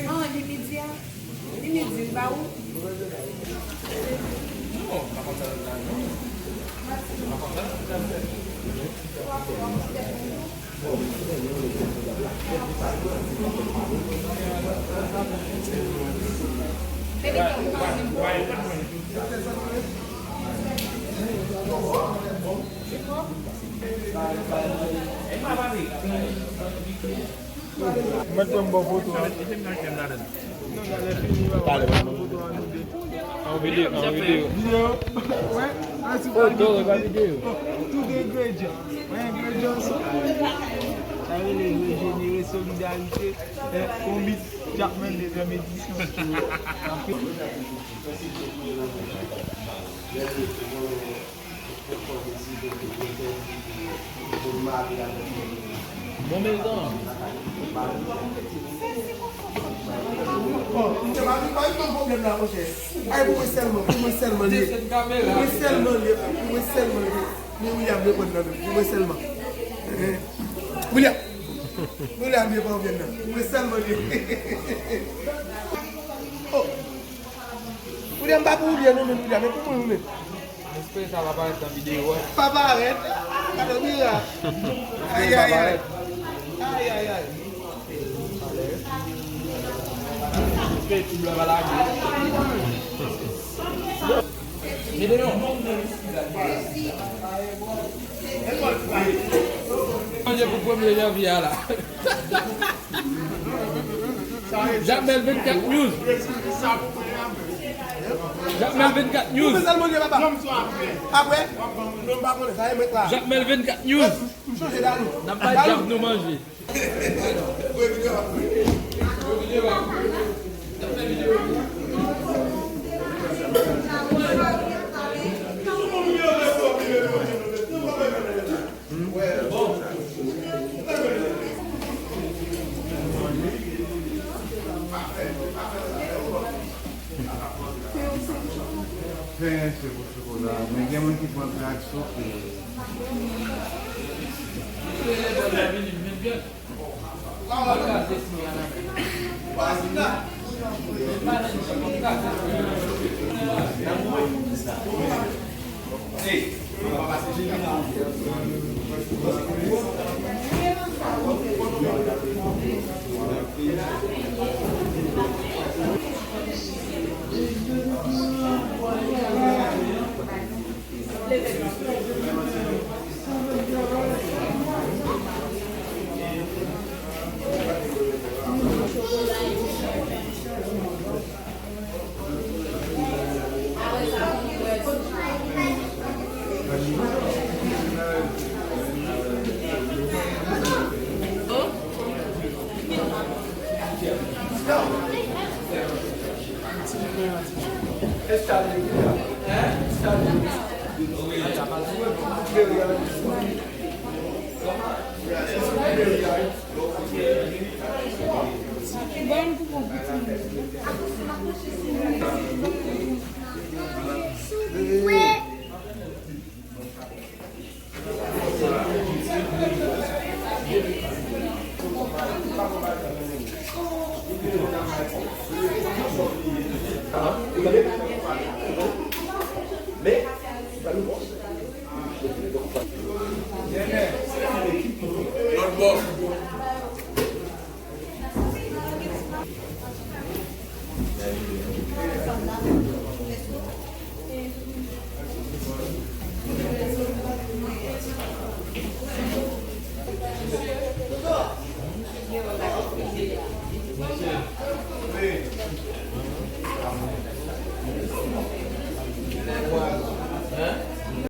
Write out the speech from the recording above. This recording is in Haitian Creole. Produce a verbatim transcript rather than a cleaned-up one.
Ah, li midi a? Li midi, li pa ou? Non, pa konn sa l ap fè non. Pa konn sa l ap fè. Mèt pran m bon foto a. Talè, mèt pran foto a nou de. An videyo, an videyo. Videyo? Wè. Foto, e pa videyo. Tout ingredyan. Wè, ingredyan sa. Sa rele rejenere solidarite. Eh, konbit Jackman dezèm edisyon. Bon, mezanmi. Bon, se pa, pa gen pwoblèm la, monchè. Ay, pou mwen sèlman, pou mwen sèlman li ye. Pou mwen sèlman li ye, pou mwen sèlman li ye. Men William reponn nan menm, pou mwen sèlman. William! William, li pa anvyen nan. Pou mwen sèlman li ye. Oh! William, pa pou ou li ye non, men William, men pou mwen, wi, men. M espere sa va parèt nan videyo a. Pa parèt. Gade mira. Ay, ay, ay. Ay, ay, ay. Espere ti blan pa lage. Mete non. Manje pou premye janvye a la. Jamel vennkat News. Jamel vennkat News. Apre? Jamel vennkat News. N ap bay Jam nou manje. Pen, se pou chokola. Men gen moun ki pran gras souke. Lòt bò.